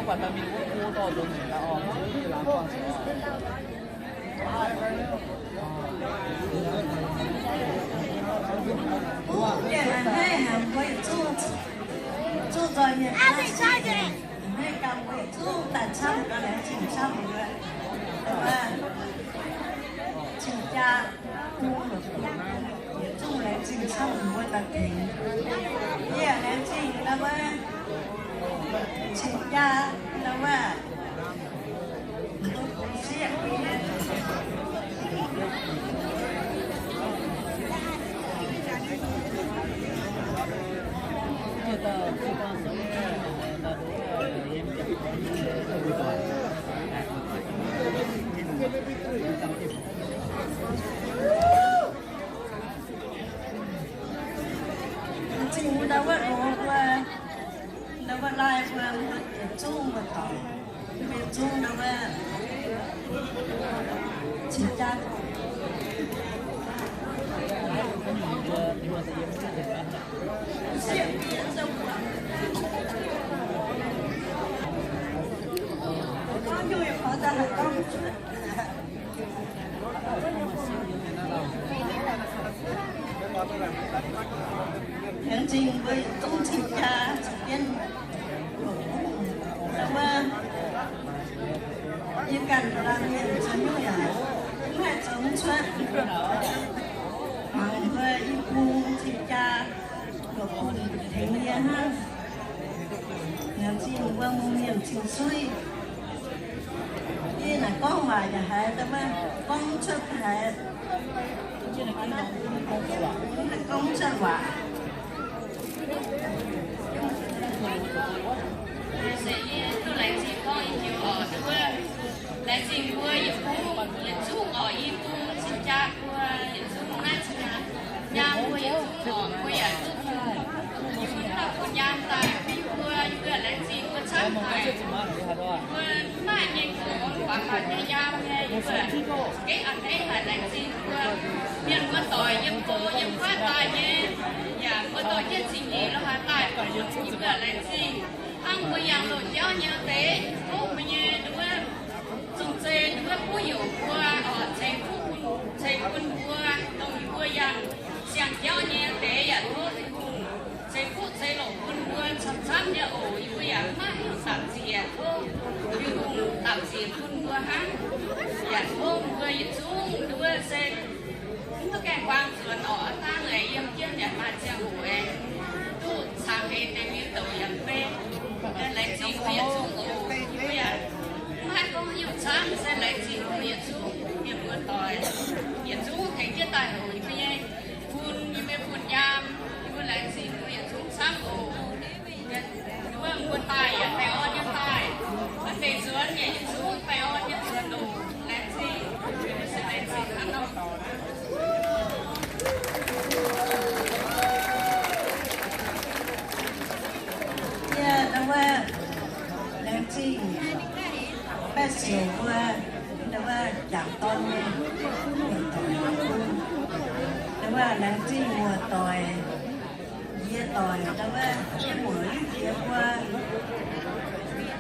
Mbuo yietc zungv, zungv nzoih mienh, a'hneiv ganh mbuo yietc zungv daaih camv, ganh laengz zingh camv mbuo. Cing-jaa, yietc zungv laengz zingh camv mbuo daaih tengx. Yie laengz zingh ndau wuov cing-jaa ndau wuov. Zingh ndau wuov loz mbuo, ndau wuov laai mbuo, yietc zungv mbuo doic, yietc zungv ndau wuov cing-jaa. Laengz zingh mbuo yietc zungv cing-jaa, cing-jaa. Ndau wuov, yie ganh laanh mienh zoux nyungc yaac mv haih zoux mv cuotv. Mangc mbuo i bung cing-jaa, mbuo bun tengx yie hnangv. Laengz zingh mbuo mienh cing-suiv. Yie naaic gorngv waac yaac haiz, gorngv mv cuotv haiz, gorngv mv cuotv waac. Se yie duqv laengz zingh gorngv i hnyouv oc, duqv laengz zingh mbuo yietc bung, yietc zungv oc, i bung cing-jaa mbuo yietc zungv naaiv cing-jaa nyaam mbuo yietc zungv oc, mbuo yaac duqv bun, yie mbuo dauh bun nyaam daaih bun mbuo, yie mbuo laengz zingh mbuo camv haic. Mbuo mv maaih nyei gorx, mv baac maaih nyei nyaam nyei, yie mbuo gengh a'hneiv haic, laengz zingh mbuo mienh muoz-doic yiem go yiem kuaaiv daaih nyei, yaac muoz-doic jienv cing-nyenc lo haaix daaih, yie mbuo laengz zingh. Hnangv mbuo yangh loz jauv nyei deix, tov mbuo nyei nduov zong-zei nduov kuv heuc mbuo oc, ceix fuqv bun, ceix bun mbuo, dongh mbuo yangh siang-jauv nyei deix yaac tov Tin-Hungh ceix fuqv ceix longc bun mbuo camv-camv nyei oc. Yie mbuo yaac maiv hiuv dapc nziex, tov Tin-Hungh dapc nziex bun mbuo hnangv. Yaac tov mbuo yietc zungv nduov se mv duqv gaengh buang nzuonx oc, aav dangh aengx yiem jienv yaac maaih ziangh hoc aengx duqv cangx heix deix mienh douc yaac mv bei. Laengz zingh mbuo yietc zungv oc. Mbuo yaac mv haih gorngv haaix nyungc camv, se laengz zingh mbuo yietc zungv mienh muoz-doic, yietc zungv tengx jienv daaih hoc yie mbuo nyei bun, yie mbuo bun nyaam, yie mbuo laengz zingh mbuo yietc zungv camv oc. Wuov mbuo daaih yaac baengh orn nyei daaih, mv deix nzuonx yaac yietc zungv baengh orn nyei nzuonx oc. Laengz zingh, yie mbuo se laengz zingh hnangv nor. Yie ndau wuov laengz zingh baeqv siouc mbuo, ndau wuov jangc dorn nyei, ndau wuov laengz zingh muoz-doic, nziex doic, ndau wuov yie muoc yie nziex mbuo,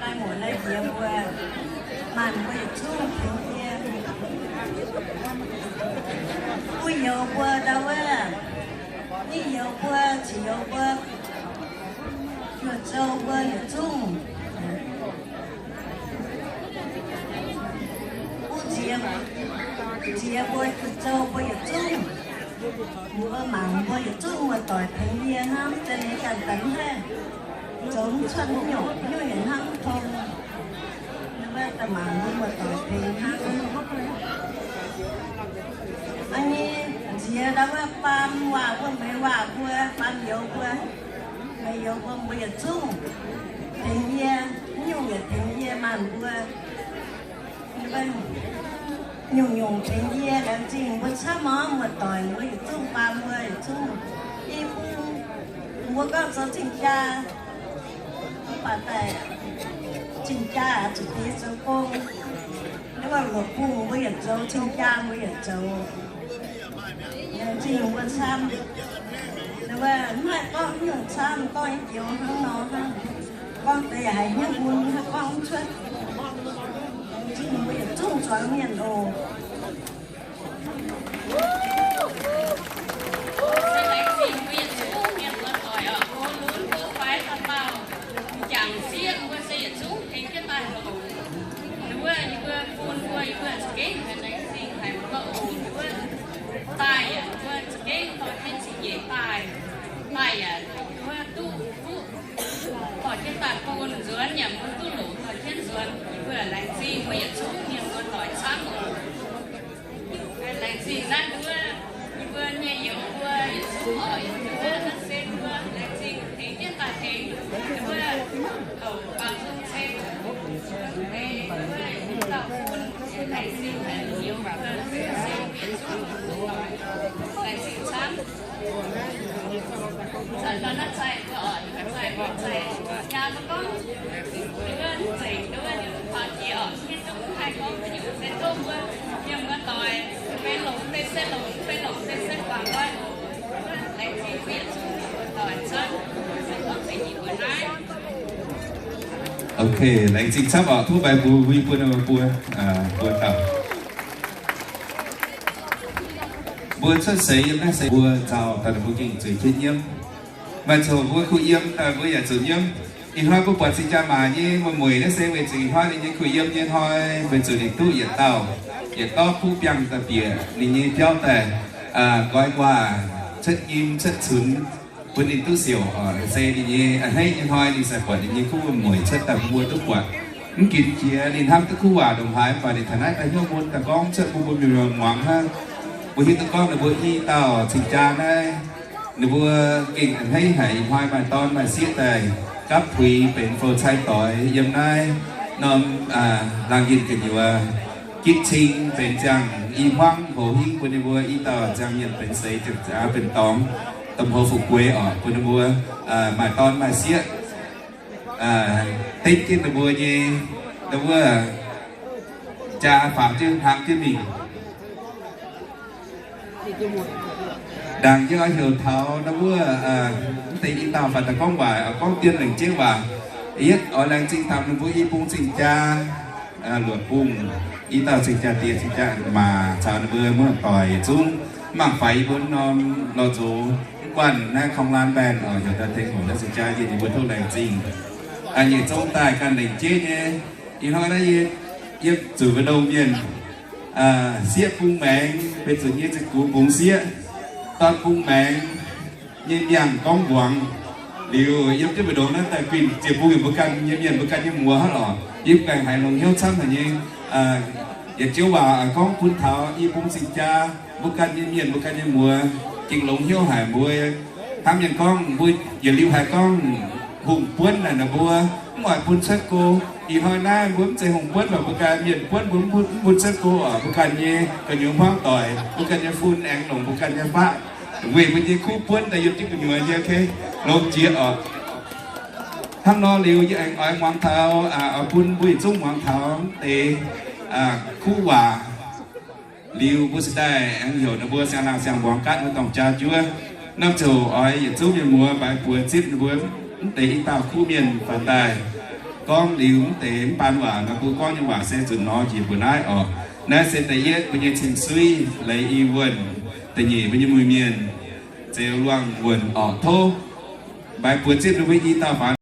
lai muoc lai nziex mbuo, maanc mbuo yietc zungv tengx yie. Kuv youz mbuo ndau wuov, ninh youz mbuo, ziqc youz mbuo, zuoqc zou mbuo yietc zungv. Kuv nziex, nziex mbuo, zuoqc zou mbuo yietc zungv. Mbuo mangc mbuo yietc zungv muoz-doic tengx yie hnangv, za'gengh ganh daaih mv haih zoux mv cuotv nyungc, nyungc yietc hnangv mv tong. Mbuo daaih mangc mbuo muoz-doic tengx hnangv. Aa nyei, nziex ndau wuov baamh waac mbuo, meix waac mbuo, baamh youz mbuo, meix youz mbuo, mbuo yietc zungv tengx yie, mv nyungc yietc tengx yie maanc mbuo. Nyungc-nyungc tengx yie, laengz zingh mbuo camv orv, muoz-doic mbuo yietc zungv, baamh mbuo yietc zungv. I bung mbuo gorngv zoux cing-jaa, mv baac daaih cing-jaa zuqc deix zoux gong. Wuov loc bung mbuo yietc zoux, cing-jaa mbuo yietc zoux. Laengz zingh mbuo camv. Wuov mv haih gorngv nyungc camv, gorngv i joux hnangv nor hnangv. Gorngv deix Yaac haiz hnyouv mun mbuo gorngv mv cuotv. Laengz zingh mbuo yietc zungv zuangx mienh oc. Se laengz zingh mbuo yietc zungv mienh muoz-doic oc, go lunx go faix dauh dauh, m'jangc sieqv mbuo se yietc zungv tengx jienv daaih longc. Ninh mbuo, yie mbuo bun mbuo, yie mbuo za'gengh haiz laengz zingh haic mbuo oc. Ninh mbuo daaih yaac mbuo za'gengh dorh jienv zingh nyeic daaih, daaih yaac ninh mbuo duqv fuqv dorh jienv daaih bun nzuonx, yaac mbuo duqv longc dorh jienv nzuonx. Yie mbuo laengz zingh mbuo yietc zungv mienh muoz-doic camv oc. Laengz zingh naaiv nduov yie mbuo nyei youz mbuo yietc zungv oc, yie mbuo naaiv se mbuo laengz zingh tengx jienv daaih tengx yie mbuo douc baamh nzung ceng, mbuo dauh bun laengz zingh haic youz mbuo se yietc zungv laengz zingh camv. Zanc nor naaiv zaih mbuo oc, zaih mbuo zaih jaa mbuo gorngv nduov nzengc nduov ninh mbuo taux jiex oc, mv hiuv duqv mv haih gorngv haaix nyungc se tov mbuo mienh muoz-doic fei longc deix se longc, fei longc deix se guangc nqoi oc. Laengz zingh mbuo yietc zungv muoz-doic camv, se gorngv se yie mbuo naaiv. Ok, laengz zingh camv oc. Tov meih mbuo huin bun mbuo, mbuo dauh. Mbuo cuotv seix yiem naaiv seix mbuo nzauh daaih ninh mbuo gengh zueiz jienv nyiemv. Maaih zoux mbuo kuh yiem daaih mbuo yaac zuqc nyiemv. Ih hnoi mbuo buatc cing jaa maaic nyei mueiz-mueic naaiv se weic zuqc ih hnoi ninh nyei kuh yiem nyei hnoi, weic zuqc ninh duqv yietc dauh, yietc dorv kuv biangh daaih bieqc ninh nyei biauv daaih, nqoi nquaah, cuotv nyim cuotv cunx, bun ninh duqv siouc oc. Se ninh nyei a'hneiv nyei hnoi ninh sai buatc ninh nyei kuv mueiz cuotv daaih bun mbuo duqv buatc. Mv ginc jiex ninh hnamv duqv kuv waac ndongc haaix, mv baac ninh taux naaiv daaih hnyouv mun daaih gorngv cuotv bun mbuo mienh muangx hnangv. Mbuo hiuv duqv gorngv ninh mbuo i dauh cing jaa naaiv, ninh mbuo gengh a'hneiv haic, ih hnoi maaih dorn maaih sieqv daaih gapv puix benx fou cai doix yiem naaiv norm laangh yinh gu'nyuoz. Gitv cing benx ziangh i hmuangv hoz hingv bun ninh mbuo i dauh ziangh mienh benx seix, benx dorngx, domh hoz fu'jueiv oc, bun ninh mbuo maaih dorn maaih sieqv, dengv jienv ninh mbuo nyei, ninh mbuo jaa faaux jienv hnangv jienv mingh. Ndaangc yie oix heuc taux naaiv wuov, mv deix i dauh faaux daaih gorngv waac, gorngv dien lengc jeiv waac. Yietv oix laengz zingh taux ninh mbuo i bung cing jaa, luoqc bung, i dauh cing jaa diex, cing jaa maa caux ninh mbuo muoz-doic yietc zungv mangc faix yie mbuo norm lorh nzox mv guanh naaiv korng laanh mbaengx oc, heuc daaih tengx hoc naaiv cing jaa yie mbuo tov laengz zingh. Nyeic zong daaih ganh lengc jeiv nyei. Ih hnoi naaiv yie, yie zuqc mbu'ndongx mienh sieqv bung maengx, benx zuqc nyei ziepc gux bungx sieqv, dorn bung maengx nyei miangh gorngv mbuangz. Liuz yiem jienv mbu'ndongx naaiv daaih guinh ziepc bung yaac mbuo ganh nyei mienh, mbuo ganh nyei muoz hnangv lorqc. Yie mv gaengh haiz longx hnyouv camv haic nyei. Yietc joux waac gorngv bun taux i bung cing jaa, mbuo ganh nyei mienh, mbuo ganh nyei muoz, gengh longx hnyouv haic mbuo. Hnamv mienh gorngv mbuo yietc liuz haiz gorngv hungh buonv naaic ninh mbuo mv oix bun cuotv go. Ih hnoi naaiv mbuo mv zeiz hungh buonv, mv baac mbuo ganh mienh buonv mbuo mv bun cuotv go oc. Mbuo ganh nyei gu'nyuoz hmuangv doic, mbuo ganh nyei fun aengx longc mbuo ganh nyei faqv weic mbuo nyei kuv buonv daaih yiem jienv gu'nyuoz nyei, longx jiex oc. Hnangv nor liuz yie aengx oix muangx taux, oix bun mbuo yietc zungv muangx taux mv deix kuv waac. Liuz mbuo se daaih aengx heuc ninh mbuo siang-laangh siang-mbuangz gaatv wuov dorngh jaa juov. Naaiv ziouc oix yietc zungv mienh muoz mbaix buoz zipv ninh mbuo mv deix i dauh kuv mienh faaux daaih gorngv liuz mv deix mv baan waac nor, mbuo gorngv nyei waac se zuqc nor njiec mbuo naaiv oc. Naaiv se da'yietv mbuo nyei cing-suiv Leiz I Wuonh, da'nyeic mbuo nyei muic mienh Zeuz Luangh Wuonh oc. Tov mbaix buoz zipv ninh mbuo i dauh faaux